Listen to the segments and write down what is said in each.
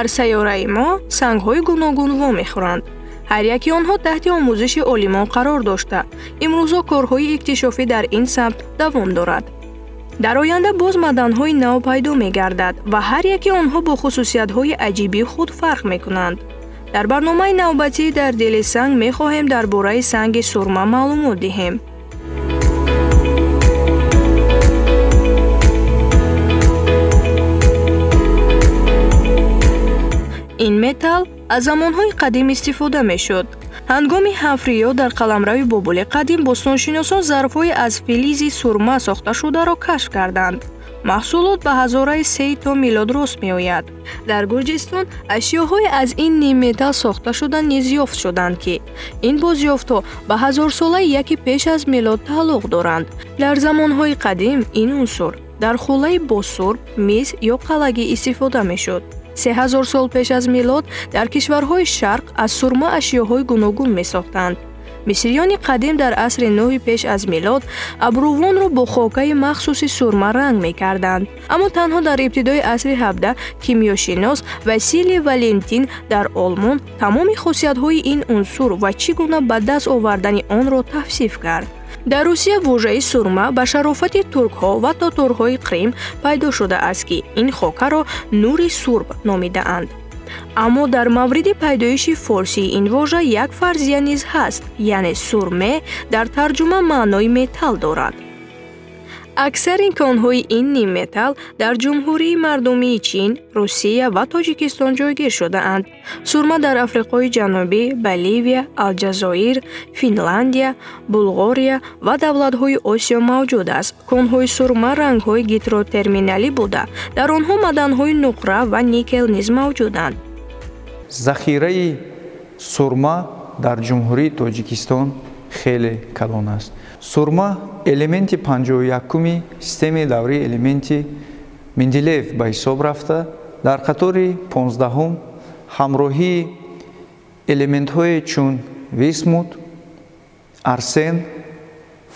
Дар сайёраи мо сангҳои гуногун вомехӯранд. Ҳар яки онҳо таҳти омӯзиши олимон қарор дошта, имрӯзо корҳои иктишофӣ дар ин самт давом дорад. Дар оянда боз маъданҳои нав пайдо мегардад ва ҳар яки онҳо бо хусусиятҳои аҷибии худ фарқ мекунанд. Дар барномаи навбатӣ дар дили санг мехоҳем дар бораи санги сурма маълумот диҳем. Ин металл аз замонҳои қадим истифода мешуд. Ҳангоми ҳафриё дар қаламрави Бобули қадим бостоншиносон зарфҳои аз филизи сурма сохташударо кашф карданд. Маҳсулот ба ҳазораи се то милод рост меояд. Дар Гурҷистон ашёҳое аз ин нимметалл сохташуда низ ёфт шуданд, ки ин бозёфтҳо ба ҳазорсолаи яки пеш аз милод тааллуқ доранд. Дар замонҳои қадим ин унсур дар хӯлаи бо сурб, мис ё қалагӣ истифода мешуд. 3000 сол пеш аз милод дар кишварҳои шарқ аз сурма ашёҳои гуногун месохтанд. Мисриёни қадим дар асри нӯҳи пеш аз милод абрувонро бо хокаи махсуси сурма ранг мекарданд. Аммо танҳо дар ибтидои асри 17 кимиёшинос Василий Валентин дар Олмон тамоми хосиятҳои ин унсур ва чӣ гуна ба даст овардани онро тавсиф кард. Дар Русия вожаи сурма ба шарофати туркҳо ва тоторҳои Қрим пайдо шудааст, ки ин хокаро нури сурб номидаанд. Аммо дар мавриди пайдоиши форсии ин вожа як фарзия низ ҳаст, яъне сурме дар тарҷума маънои металл дорад. Аксари конҳои ин нимметалл дар Ҷумҳурии Мардумии Чин, Русия ва Тоҷикистон ҷойгир шудаанд. Сурма дар Африқои Ҷанубӣ, Боливия, Алҷазоир, Финландия, Булғория ва давлатҳои Осиё мавҷуд аст. Конҳои сурма рангҳои гидротерминалӣ буда, дар онҳо маъданҳои нуқра ва никел низ мавҷуданд. Захираи сурма дар Ҷумҳурии Тоҷикистон хеле калон аст. Сурма элементи 51-уми системаи даврии элементи Менделеев ба ҳисоб рафта, дар қатори 15-ум ҳамроҳии элементҳое чун висмут, арсен,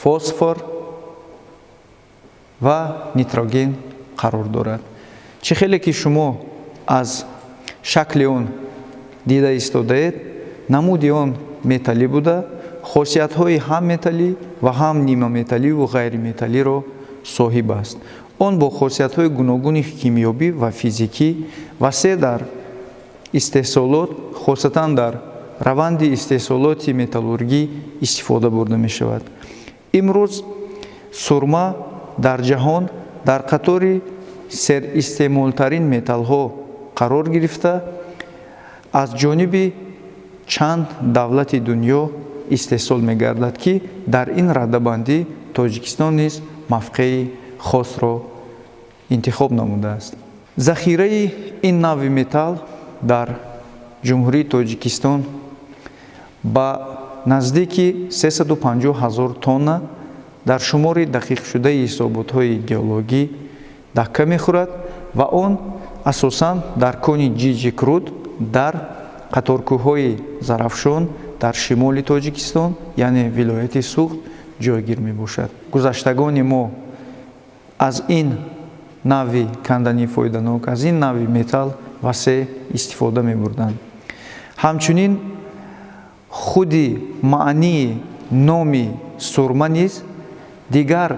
фосфор ва нитроген қарор дорад. Чӣ хеле ки шумо аз шакли он дида истодаед, намуди он металлӣ буда, хосиятҳои ҳам металлӣ ва ҳам нимаметалливу ғайриметаллиро соҳиб аст. Он бо хосиятҳои гуногуни химиёбӣ ва физикӣ васеъ дар истеҳсолот, хосатан дар раванди истеҳсолоти металлургӣ истифода бурда мешавад. Имрӯз сурма дар ҷаҳон дар қатори серистеъмолтарин металлҳо қарор гирифта, аз ҷониби чанд давлати дунё истеҳсол мегардад, ки дар ин радабандӣ Тоҷикистон низ мавқеи хосро интихоб намудааст. Захираи ин навъи металл дар Ҷумҳурии Тоҷикистон ба наздики 350 ҳазор тонна дар шумори дақиқшудаи ҳисоботҳои геологӣ дакка мехӯрад ва он асосан дар кони Ҷиҷикруд дар қаторкӯҳҳои Зарафшон дар шимоли Тоҷикистон, яъне вилояти Суғд ҷойгир мебошад. Гузаштагони мо аз ин навъи кандани фоиданок, аз ин навъи металл васеъ истифода мебурданд. Ҳамчунин худи маънии номи сурма низ дигар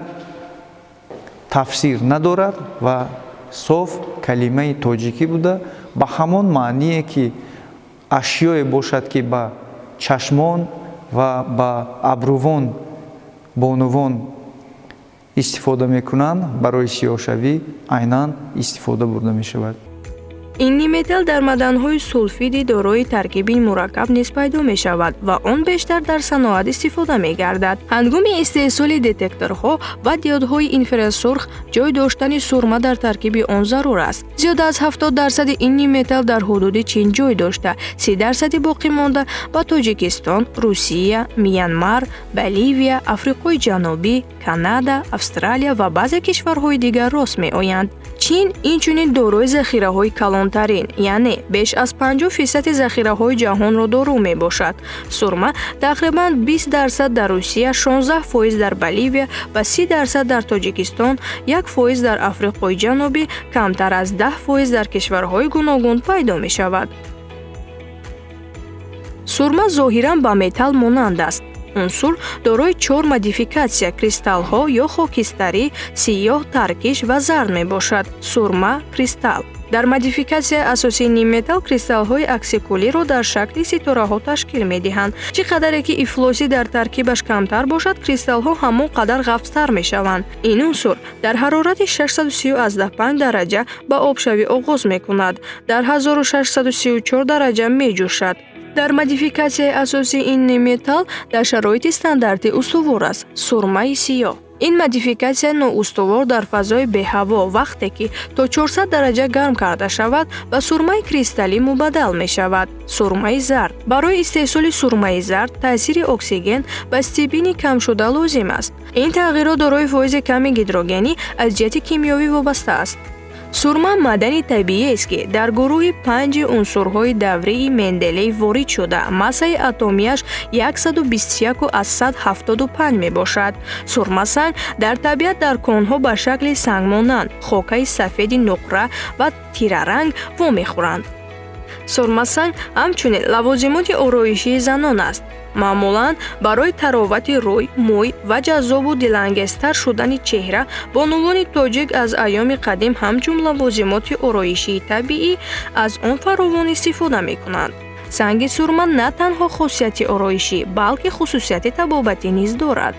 тафсир надорад ва соф калимаи тоҷикӣ буда, ба ҳамон маъние ки ашёе бошад, ки ба чашмон ва ба абрувон бонувон истифода мекунанд барои сиёҳшавӣ, айнан истифода бурда мешавад. Ин ниметалл дар маъданҳои сулфиди дорои таркиби мураккаб низ пайдо мешавад ва он бештар дар саноат истифода мегардад. Ҳангоми истеҳсоли детекторҳо ва диодҳои инфрасурх ҷой доштани сурма дар таркиби он зарур аст. Зиёда аз 70% ин ниметалл дар ҳудуди Чин ҷой дошта, 30% боқӣ монда ба Тоҷикистон, Русия, Мянмар, Боливия, Африқои Ҷанубӣ, Канада, Австралия ва баъзе кишварҳои дигар рост меоянд. Чин инчунин дорои захираҳои калонтарин, яъне беш аз 50% захираҳои ҷаҳонро доро мебошад. Сурма тақрибан 20% дар Русия, 16% дар Боливия ва 30% дар Тоҷикистон, 1% дар Африқои Ҷанубӣ, камтар аз 10% дар кишварҳои гуногун пайдо мешавад. Сурма зоҳиран ба металл монанд аст. Унсур дорои чор модификатсия кристаллҳо ё хокистарӣ, сиёҳ, таркиш ва зард мебошад. Сурма кристалл. Дар модификатсияи асосии нимметалл кристаллҳои аксикулиро дар шакли ситораҳо ташкил медиҳанд. Чӣ қадаре ки ифлосӣ дар таркибаш камтар бошад, кристаллҳо ҳамон қадар ғафзтар мешаванд. Ин унсур дар ҳарорати 630,5 дараҷа ба обшавӣ оғоз мекунад, дар 1634 дараҷа меҷӯшад. Дар модификатсияи асосии ин нимметалл дар шароити стандартӣ устувор аст. Сурмаи сиёҳ. Ин модификатсия ноустувор дар фазои беҳаво, вақте ки то 400 дараҷа гарм карда шавад, ба сурмаи кристаллӣ мубаддал мешавад. Сурмаи зард. Барои истеҳсоли сурмаи зард таъсири оксиген ба стибини камшуда лозим аст. Ин тағйирот дорои фоизи ками гидрогенӣ аз ҷиҳати кимиёвӣ вобаста аст. Сурма маъдани табииест, ки дар гурӯҳи панҷи унсурҳои даврии Менделеев ворид шуда, массаи атомияш 121,75 мебошад. Сурмасанг дар табиат дар конҳо ба шакли сангмонанд, хокаи сафеди нуқра ва тираранг вомехӯранд. Сурмасанг ҳамчунин лавозимоти ороишии занон аст. Маъмулан барои таровати рӯй, мӯй ва ҷаззобу дилангезтар шудани чеҳра бонувони тоҷик аз айёми қадим ҳамчун лавозимоти ороишии табиӣ аз он фаровон истифода мекунанд. Санги сурма на танҳо хосияти ороишӣ, балки хусусияти табобатӣ низ дорад.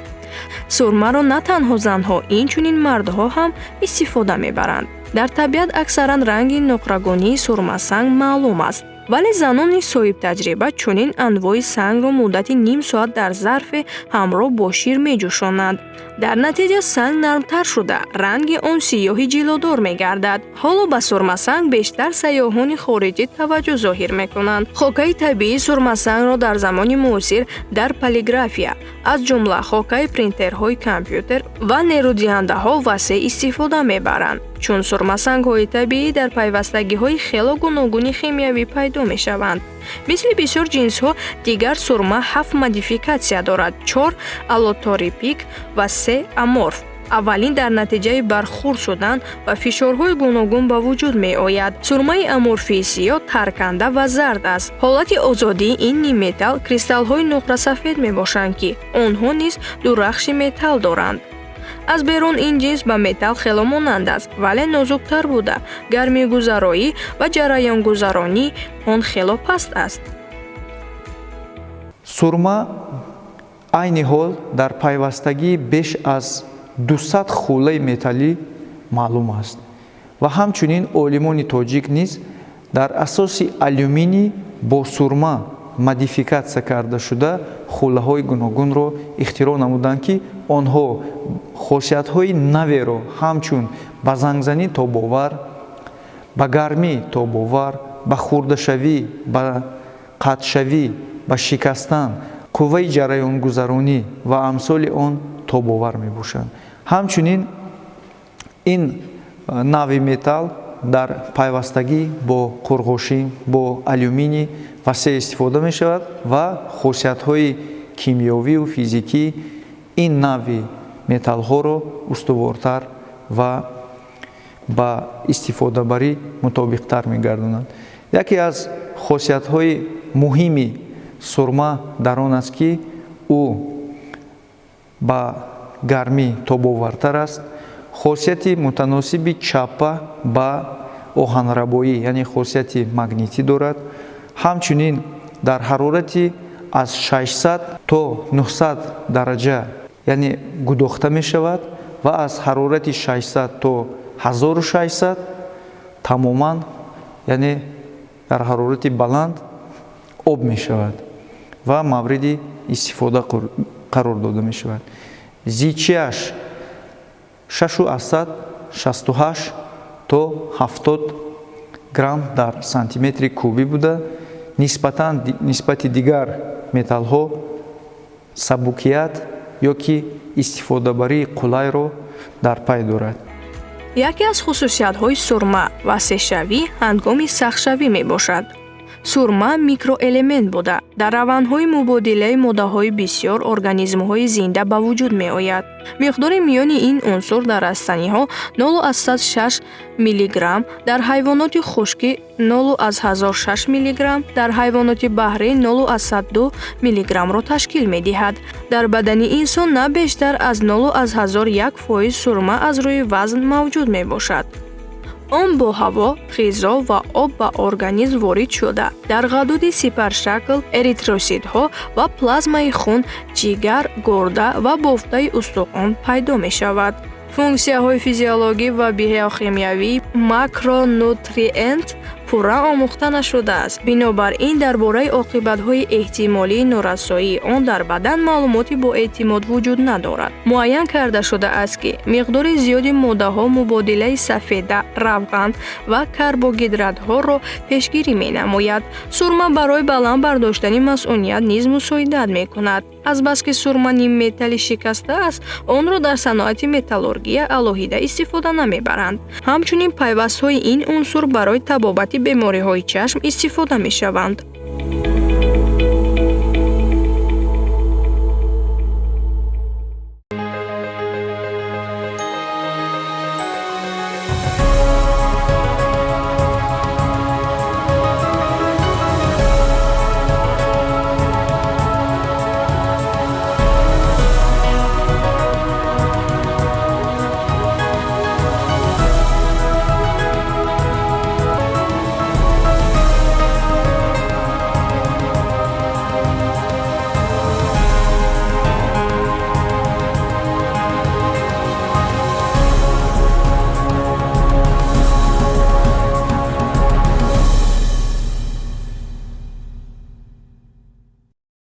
Сурмаро на танҳо занҳо, инчунин мардҳо ҳам истифода мебаранд. Дар табиат аксаран ранги нуқрагунии сурмасанг маълум аст, вале занони соҳибтаҷриба чунин анвои сангро муддати ним соат дар зарфе ҳамроҳ бо шир меҷӯшонанд. Дар натиҷа санг нармтар шуда, ранги он сиёҳи ҷилодор мегардад. Ҳоло ба сурмасанг бештар сайёҳони хориҷӣ таваҷҷӯҳ зоҳир мекунанд. Хокаи табиии сурмасангро дар замони муосир дар полиграфия, аз ҷумла хокаи принтерҳои компютер ва нерӯдиҳандаҳо васеъ истифода мебаранд, чун сурмасангҳои табиӣ дар пайвастагиҳои хело гуногуни химиявӣ пайдо мешаванд. Мисли бисёр ҷинсҳо дигар, сурма ҳафт модификатсия дорад: чор аллотропик ва се аморф. Аввалин дар натиҷаи бархӯрд шудан ба фишорҳои гуногун ба вуҷуд меояд. Сурмаи аморфии сиёҳ, тарканда ва зард аст. Ҳолати озодии ин нимметалл кристаллҳои нуқрасафед мебошанд, ки онҳо низ дурахши металл доранд. Аз берун ин ҷинс ба металл хело монанд аст, вале нозуктар буда, гармигузароӣ ва ҷараёнгузаронии он хело паст аст. Сурма айни ҳол дар пайвастагии беш аз 200 хулаи металлӣ маълум аст ва ҳамчунин олимони тоҷик низ дар асоси алюминий бо сурма модификатсия карда шуда хулаҳои гуногунро ихтироъ намуданд, ки онҳо хосиятҳои наверо ҳамчун ба зангзанӣ тобовар, ба гармӣ тобовар, ба хурдашавӣ, ба қатъшавӣ, ба шикастан, қувваи ҷараёнгузаронӣ ва амсоли он тобовар мебошанд. Ҳамчунин ин нави металл дар пайвастагӣ бо қурғошин, бо алюминий васеъ истифода мешавад ва хосиятҳои кимиёвию физикӣ ин нави металлҳоро устувортар ва ба истифодабарӣ мутобиқтар мегардонад. Яке аз хосиятҳои муҳими сурма дар он аст, ки ӯ ба гармӣ тобовартар аст, хосияти мутаносиби чаппа ба оҳанрабоӣ, яъне хосияти магнитӣ дорад. Ҳамчунин дар ҳарорати аз 600 то 900 дараҷа, яъне гудохта мешавад, ва аз ҳарорати 600 то 1600 тамоман, яъне дар ҳарорати баланд об мешавад ва мавриди истифода қарор дода мешавад. Зичиаш 6,68 то 70 грамм дар сантиметри кубӣ буда, нисбатан нисбати дигар металлҳо сабукият ё ки истифодабарии қулайро дар пай дорад. Яке аз хусусиятҳои сурма васеъшавӣ ҳангоми сахтшавӣ мебошад. Сурма микроэлемент буда, дар равандҳои мубодилаи моддаҳои бисёр организмҳои зинда ба вуҷуд меояд. Миқдори миёни ин унсур дар растаниҳо 0,6 миллиграмм, дар ҳайвоноти хушкӣ 0,6 миллиграмм, дар ҳайвоноти баҳрӣ 0,2 миллиграммро ташкил медиҳад. Дар бадани инсон на бештар аз 0,1% сурма аз рӯи вазн мавҷуд мебошад. Он бо ҳаво, ғизо ва об ба организм ворид шуда, дар ғадуди сипаршакл, эритроситҳо ва плазмаи хун, ҷигар, гурда ва бофтаи устухон пайдо мешавад. Функсияҳои физиологӣ ва биохимиявии макронутриент пурра омӯхта нашудааст. Бинобар ин дар бораи оқибатҳои эҳтимолии норасоии он дар бадан маълумоти боэътимод вуҷуд надорад. Муайян карда шудааст, ки миқдори зиёди моддаҳо мубодилаи сафеда, равған ва карбогидратҳоро пешгирӣ менамояд. Сурма барои баланд бардоштани масуният низ мусоидат мекунад. Азбаски сурма нимметалли шикаста аст, онро дар саноати металлургия алоҳида истифода намебаранд. Ҳамчунин пайвастҳои ин унсур барои табобати бемориҳои чашм истифода мешаванд.